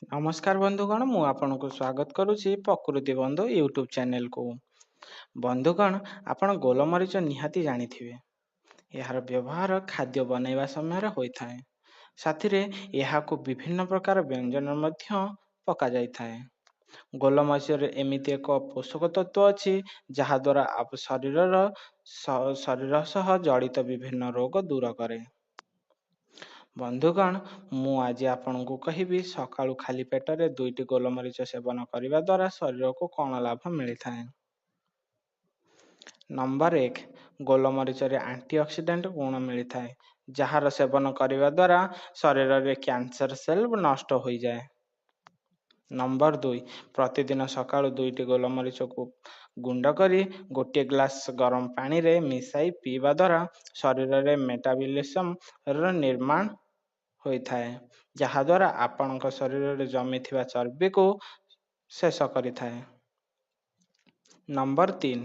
ନମସ୍କାର ବନ୍ଧୁଗଣ, ମୁଁ ଆପଣଙ୍କୁ ସ୍ୱାଗତ କରୁଛି ପ୍ରକୃତି ବନ୍ଧୁ ୟୁଟ୍ୟୁବ୍ ଚ୍ୟାନେଲକୁ। ବନ୍ଧୁଗଣ, ଆପଣ ଗୋଲମରିଚ ନିହାତି ଜାଣିଥିବେ। ଏହାର ବ୍ୟବହାର ଖାଦ୍ୟ ବନାଇବା ସମୟରେ ହୋଇଥାଏ। ସାଥିରେ ଏହାକୁ ବିଭିନ୍ନ ପ୍ରକାର ବ୍ୟଞ୍ଜନରେ ମଧ୍ୟ ପକାଯାଇଥାଏ। ଗୋଲମରିଚରେ ଏମିତି ଏକ ପୋଷକ ତତ୍ତ୍ୱ ଅଛି, ଯାହାଦ୍ୱାରା ଶରୀର ସହ ଜଡ଼ିତ ବିଭିନ୍ନ ରୋଗ ଦୂର କରେ। ବନ୍ଧୁଗଣ, ମୁଁ ଆଜି ଆପଣଙ୍କୁ କହିବି ସକାଳୁ ଖାଲି ପେଟରେ 2ଟି ଗୋଲମରିଚ ସେବନ କରିବା ଦ୍ୱାରା ଶରୀରକୁ କ'ଣ ଲାଭ ମିଳିଥାଏ। ନମ୍ବର 1, ଗୋଲମରିଚରେ ଆଣ୍ଟିଅକ୍ସିଡେଣ୍ଟ ଗୁଣ ମିଳିଥାଏ, ଯାହାର ସେବନ କରିବା ଦ୍ୱାରା ଶରୀରରେ କ୍ୟାନ୍ସର ସେଲ୍ ନଷ୍ଟ ହୋଇଯାଏ। ନମ୍ବର 2, ପ୍ରତିଦିନ ସକାଳୁ 2ଟି ଗୋଲମରିଚକୁ ଗୁଣ୍ଡ କରି ଗୋଟିଏ ଗ୍ଲାସ୍ ଗରମ ପାଣିରେ ମିଶାଇ ପିଇବା ଦ୍ୱାରା ଶରୀରରେ ମେଟାବଲିସମର ନିର୍ମାଣ ହୋଇଥାଏ, ଯାହାଦ୍ୱାରା ଆପଣଙ୍କ ଶରୀରରେ ଜମିଥିବା ଚର୍ବିକୁ ଶେଷ କରିଥାଏ। ନମ୍ବର 3,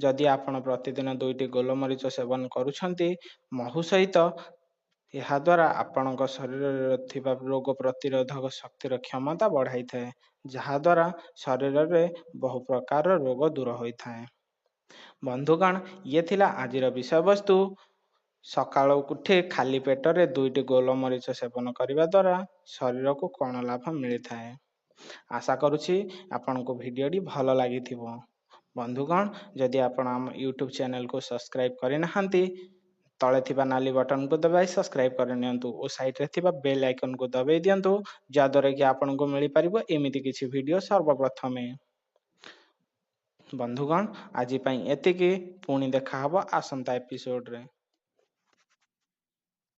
ଯଦି ଆପଣ ପ୍ରତିଦିନ 2ଟି ଗୋଲମରିଚ ସେବନ କରୁଛନ୍ତି ମହୁ ସହିତ, ଏହାଦ୍ୱାରା ଆପଣଙ୍କ ଶରୀରରେ ଥିବା ରୋଗ ପ୍ରତିରୋଧକ ଶକ୍ତିର କ୍ଷମତା ବଢ଼ାଇଥାଏ, ଯାହାଦ୍ୱାରା ଶରୀରରେ ବହୁ ପ୍ରକାରର ରୋଗ ଦୂର ହୋଇଥାଏ। ବନ୍ଧୁଗଣ, ଇଏ ଥିଲା ଆଜିର ବିଷୟବସ୍ତୁ, ସକାଳୁ ଉଠି ଖାଲି ପେଟରେ 2ଟି ଗୋଲମରିଚ ସେବନ କରିବା ଦ୍ୱାରା ଶରୀରକୁ କ'ଣ ଲାଭ ମିଳିଥାଏ। ଆଶା କରୁଛି ଆପଣଙ୍କୁ ଭିଡ଼ିଓଟି ଭଲ ଲାଗିଥିବ। ବନ୍ଧୁଗଣ, ଯଦି ଆପଣ ଆମ ୟୁଟ୍ୟୁବ୍ ଚ୍ୟାନେଲକୁ ସବସ୍କ୍ରାଇବ୍ କରିନାହାନ୍ତି, ତଳେ ଥିବା ନାଲି ବଟନକୁ ଦବାଇ ସବସ୍କ୍ରାଇବ୍ କରିନିଅନ୍ତୁ ଓ ସାଇଡ଼୍ରେ ଥିବା ବେଲ୍ ଆଇକନ୍କୁ ଦବାଇ ଦିଅନ୍ତୁ, ଯାହାଦ୍ୱାରା କି ଆପଣଙ୍କୁ ମିଳିପାରିବ ଏମିତି କିଛି ଭିଡ଼ିଓ ସର୍ବପ୍ରଥମେ। ବନ୍ଧୁଗଣ, ଆଜି ପାଇଁ ଏତିକି। ପୁଣି ଦେଖାହବ ଆସନ୍ତା ଏପିସୋଡ଼ରେ।